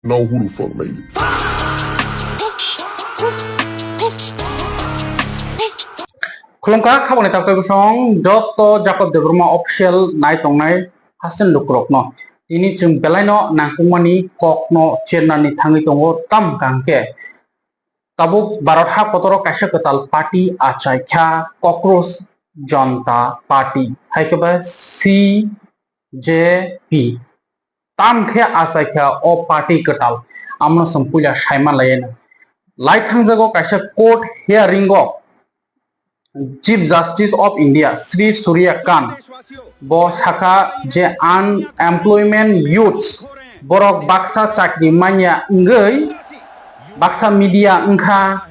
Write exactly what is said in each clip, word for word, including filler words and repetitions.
Nau huru phang nai. Khulumkha, khabangni takhuk bwsong joto Jacob Debbarma official nai tongnai hasen lukurokno. Tini chwng belaino nangkukmani kokno chernani thangwi tongo, tamo hwnkhe tabuk Bharat ha kotoro kaisa kwtal party achaikha, Cockroach Janata Party, hai khe ba C J P. Tamo khe achaikha o party kwtal, amno chwng puila saima laiyano. Lai thangjago kaisa court hearing o Chief Justice of India Sri Surya Kant bo sakha je unemployment youths, borok baksa chakri manya wngwi baksa media wngkha,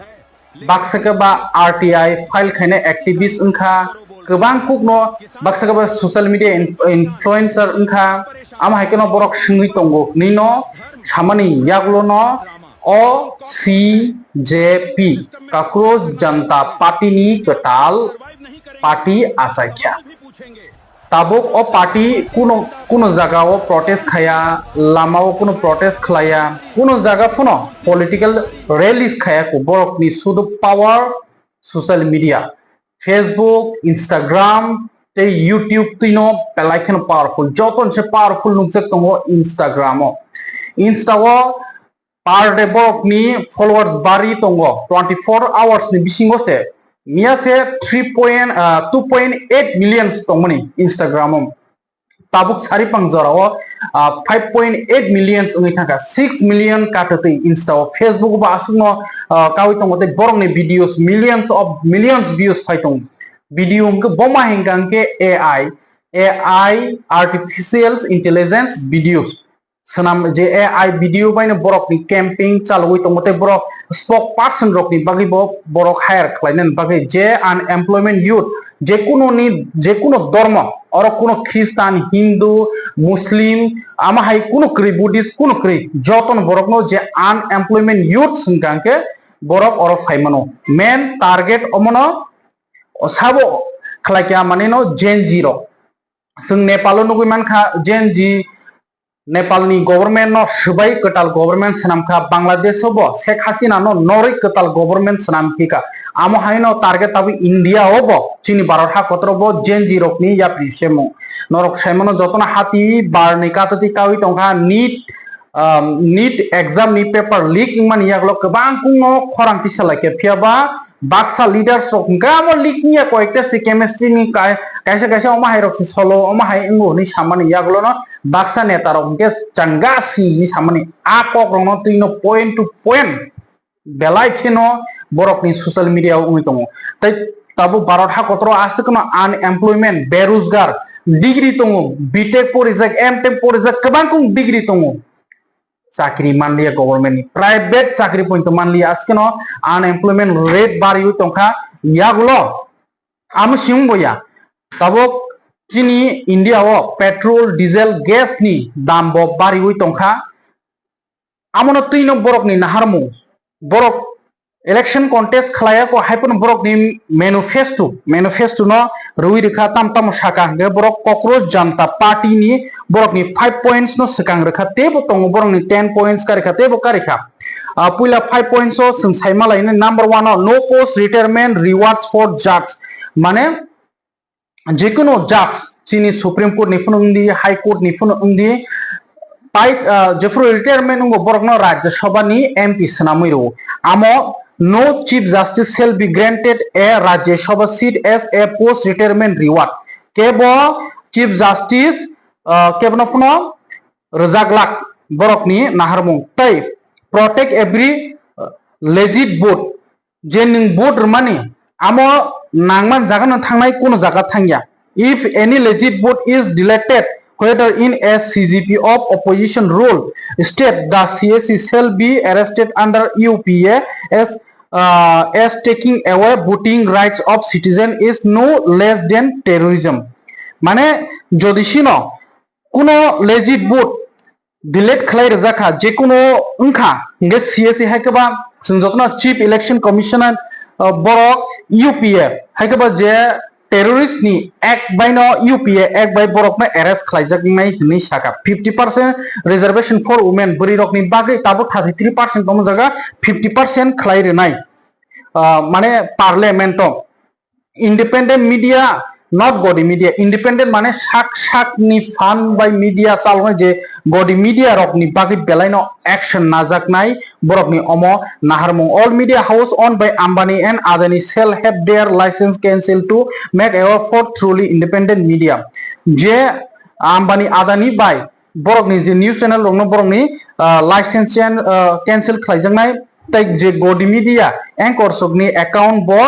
baksa khe ba R T I file khainai activist wngkha, kwbang kukno baksa khe ba social media in-, influencer wngkha, amo hai kheno borok swngwi tongo hinwi no samani yagulo no o C J P, Cockroach Janata Party ni kwtal party achaikha. Tabuk o party kuno, kuno jaga o protest khaya, lama o kuno protest khlaiya, kuno jaga phano political rallies khaya, borok ni sudu power social media, Facebook, Instagram tei YouTube twino belai kheno powerful, joto ni se powerful nukjak tongo Instagram o. Insta o per day borok ni followers bari tongo, twenty four hours ni bisingo se miya se three point, ah, two point eight millions tongmani Instagram o. Tabuk saripang jora o, ah, five point eight millions wngwi thangkha, six million katatwi Insta o, Facebook bo aswkno, ah, kawi tongo tei borokni videos millions of millions views phai tongo. Video hwnkhe boma hwnkha hwnkhe A I, A I, artificial intelligence videos. Swnam je A I video baino borokni campaign chalogwi tongo tei borok spokesperson rokni bagwi bo borok hire khlainani bagwi je unemployment youth, je kuno ni, je kuno dormo, oro kuno Christian, Hindu, Muslim, ama hai kuno kwrwi, Buddhist kuno kwrwi, jotono borokno je unemployment youth hwnkha hwnkhe borok oro phaimano. Main target omono sabo khlaikha manino Gen Z rok. Chwng Nepal o nugwi mankha Gen Z Nepalni government no swbai kwtal government swnamkha, Bangladesh o bo Sheikh Hasina no norwi kwtal government swnamkhika. Amo haino target tabwi India o bo, chini Bharat ha kotoro bo Gen Z rokni yapri semung. Norok saimano jotono hati barni katati kawi tongkha, NEET, um, NEET exam ni paper leak wngmani yagulo kwbang kungno khorang tisa laikha, phiya ba baksa leaders rok hwnkhe amo leak wngya koyekta se chemistry ni kai-, kaisa kaisa omo hai rok se solo, omo hai wngo hinwi samani yagulo no baksa neta rok hwnkhe changa si hinwi samani a kok rok no twi no point to point belai kheno borok ni social media o wngwi tongo. Tei tabuk Bharat ha kotoro aswk no unemployment, berojgar, degree tongo, B tech porijak, M tech porijak, kwbang kung degree tongo. Chakri manliya government ni, private chakri poito manliya, askeno unemployment rate bariwi tongkha yagulo. Amo siyung boya, tabuk chini India o petrol, diesel, gas ni dam bo bariwi tongkha. Amono twino borok ni naharmung, borok election contest khlaiya ko hai phano borok ni manifesto, manifesto no rwi rwkha, tam tamo saka hwnkhe borok Cockroach Janta Party ni borok ni five points no swkang rwkha, teibo tongo borok ni ten points karikha, teibo karikha. Ah, puila five points o chwng sai malaini, number one o no post retirement rewards for judge, mane jekunu judge, chini Supreme Court ni phano wngdi, High Court ni phano wngdi, pai, ah, jephru retirement wngo borokno Rajya Sabha ni M P swnamwi rwo. Amo no Chief Justice shall be granted a Rajya Sabha seat as a post retirement reward. Kebo Chief Justice, ah, kebono phano rwjak lak borokni naharmung tei protect every, ah, legit vote. Je nwng vote rwmani, amo nangman jaga no thangnai, kuno jaga thangya. If any legit vote is deleted, whether in a C G P of opposition rule, state the C A C shall be arrested under U P A as, uh, as taking away voting rights of citizen is no less than terrorism. Mane, jodi sino kuno legit vote delete khlai rwjak kha, je kuno wngkha, hingke C A C hai khe ba chwng jotono Chief Election Commissioner, uh, borok U P A hai khe ba je terrorist ni ek bai no U P A ek bai borok no arrest khlaijaknai hinwi saka. Fifty percent reservation for women, bwrwi rok ni bagwi tabuk thirty three percent tongmani jaga fifty percent khlai rwnai. Ah, mane parliament o independent media, not godi media, independent mane sak sak ni phan bai media chalnai je godi media rok ni bagwi belai no action najaknai borok ni omo naharmung. All media house owned by Ambani and Adani shall have their license cancelled to make a way for truly independent media. Je Ambani Adani bai borok ni je news channel rok no borok ni, ah, license chan-, ah, cancel khlaijaknai tei je godi media anchors rok ni account bo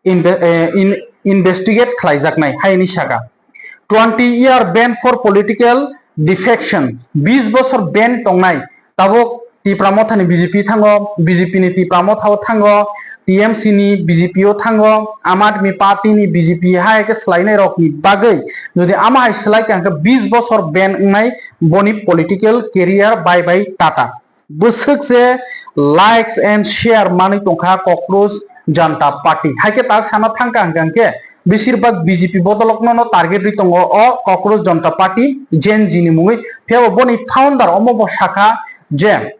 inve-, eh, in-, investigate khlaijaknai hai hinwi saka. Twenty year ban for political defection, bis bosor ban tongnai, tabuk Tipra Motha ni B J P thango, B J P ni Tipra Motha o thango, T M C ni B J P o thango, Aam Aadmi Party ni B J P hai khe swlainai rok ni bagwi jodi ama hai swlai kha hwnkhe bis bosor ban wngnai boni political career bye bye tata. Bwswk se likes and share manwi tongkha Cockroach Janta Party. Haikhe tak sana thangkha hwnkha hwnkhe besirbak B J P bodolokno no target rwi tongo o Cockroach Janta Party, Gen Z ni mungwi. Phiya bo boni founder omo bo sakha je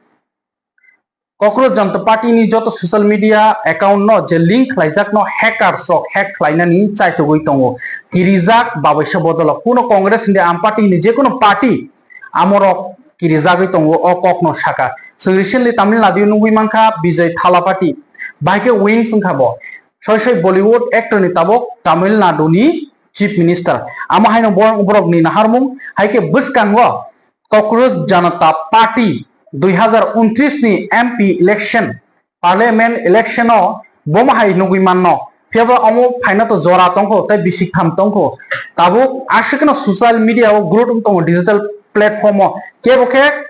Cockroach Janta Party ni joto social media account no je link khlaijak no hackers rok hack khlainani chaithogwi tongo. Kirijak babaisa bodolok kuno Congress ni Aam Party ni jekunu party amorok kirijagwi tongo o kokno saka. Chwng recently Tamil Nadu nugwi mankha Vijay Thalapathy, bahai khe Wings wngkha bo. Soi soi Bollywood actor ni tabuk Tamil Nadu ni Chief Minister. Amo haino bo-, borok ni naharmung hai khe bwskango Cockroach Janata Party dui hazar untris ni M P election, Parliament election o bomo hai nugwi manno. Phiya bo omo phaina to jora tongkho tei bisik tham tongkho. Tabuk aswk no social media o growth wng tongo digital platform o. Kebo khe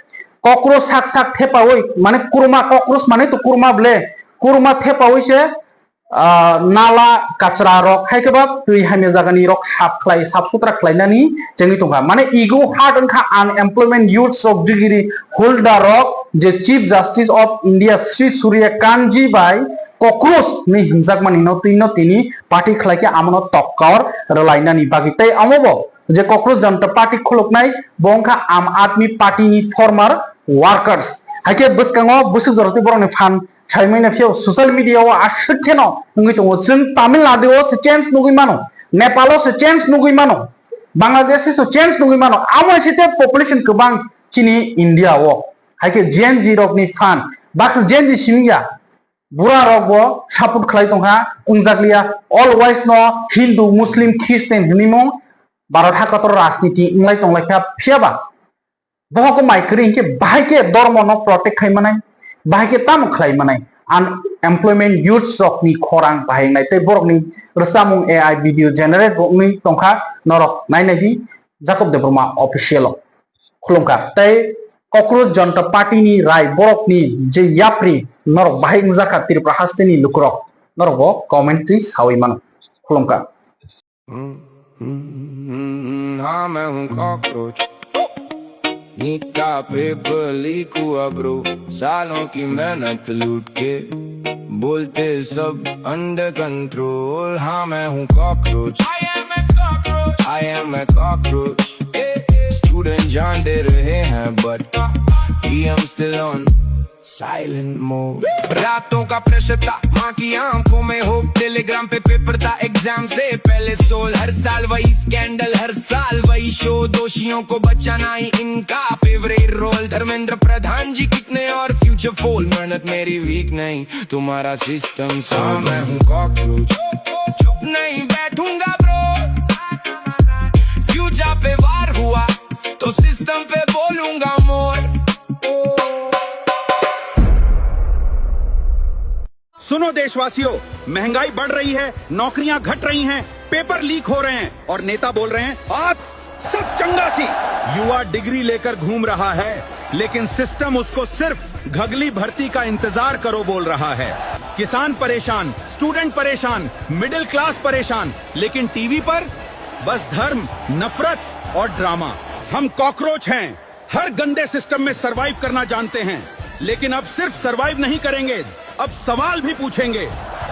Cockroach sak sak thepaui mane kurma, Cockroach mane to kurma ble, kurma thepaui se, ah, nala kachra rok hai khe ba twi hamya jaga ni rok sap khlai, sap sutra khlainani chengwi tongkha. Mane ego hard wngkha unemployment youths rok, degree holder rok je Chief Justice of India Sri Surya Kant ji bai Cockroach ni hwnjakmani no twi no tini party khlai khe amono tokkor rwlainani bagwi. Tei omo bo je Cockroach Janta Party khuluknai bo wngkha Aam Aadmi Party ni former workers. Haikhe bwskango bwswk jorotwi borokni phan saimanya phiyao social media o aswk kheno wngwi tongo. Chwng Tamil Nadu o se change nugwi mano, Nepal o se change nugwi mano, Bangladesh o se change nugwi mano. Amo hai se te population kwbang chini India o. Haikhe Gen Z rokni phan, baksa Gen Z simi ya, bura rok bo support khlai tongkha, wngjakliya. Always no Hindu, Muslim, Christian hinwi mung Bharat hakator rajniti wnglai tonglaikha, phiyaba bohok mai kwrwi hinkhe bahai khe dormo no protect khai manai, bahai khe tamo khlai manai. Unemployment youths rok ni khorang bahai wngnai tei borok ni rwchapmung A I video generate bo wngwi tongkha, norok nai nai di Jacob Debbarma official o. Khulumkha tei Cockroach Janta Party ni rai borok ni je yapri norok bahai wngjakha Tripura haste ni lukurok, norok bo comment twi sawi mano. Khulumkha. हम्म, हाँ मैं हूँ cockroach, NEET का paper leak हुआ ब्रो, सालों की मेहनत लूट के बोलते सब अंडर कंट्रोल। हाँ मैं हूँ cockroach, I am a cockroach, I am a cockroach। Student जान दे रहे हैं but TM still on silent mode. रातों का प्रेशर था, माँ की आंखों में होप, टेलीग्राम पे पेपर था एग्जाम से पहले सोल। हर साल वही स्कैंडल, हर साल वही शो, दोषियों को बचाना ही इनका फेवरेट रोल। धर्मेंद्र प्रधान जी कितने और फ्यूचर फोल, मेहनत मेरी वीक नहीं, तुम्हारा सिस्टम। हाँ मैं हूँ कॉकरोच, चुप नहीं बैठूंगा ब्रो। फ्यूचर पे वार हुआ तो सिस्टम पे बोलूंगा मोर। सुनो देशवासियों, महंगाई बढ़ रही है, नौकरियां घट रही हैं, पेपर लीक हो रहे हैं और नेता बोल रहे हैं आप सब चंगा सी। युवा डिग्री लेकर घूम रहा है, लेकिन सिस्टम उसको सिर्फ घगली भर्ती का इंतजार करो बोल रहा है। किसान परेशान, स्टूडेंट परेशान, मिडिल क्लास परेशान, लेकिन टीवी पर बस धर्म, नफरत और ड्रामा। हम कॉकरोच हैं, हर गंदे सिस्टम में सरवाइव करना जानते हैं, लेकिन अब सिर्फ सरवाइव नहीं करेंगे, अब सवाल भी पूछेंगे।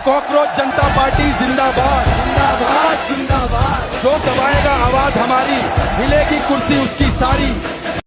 कॉकरोच जनता पार्टी जिंदाबाद। जिंदाबाद, जिंदाबाद। जो दबाएगा आवाज हमारी, हिलेगी कुर्सी उसकी सारी।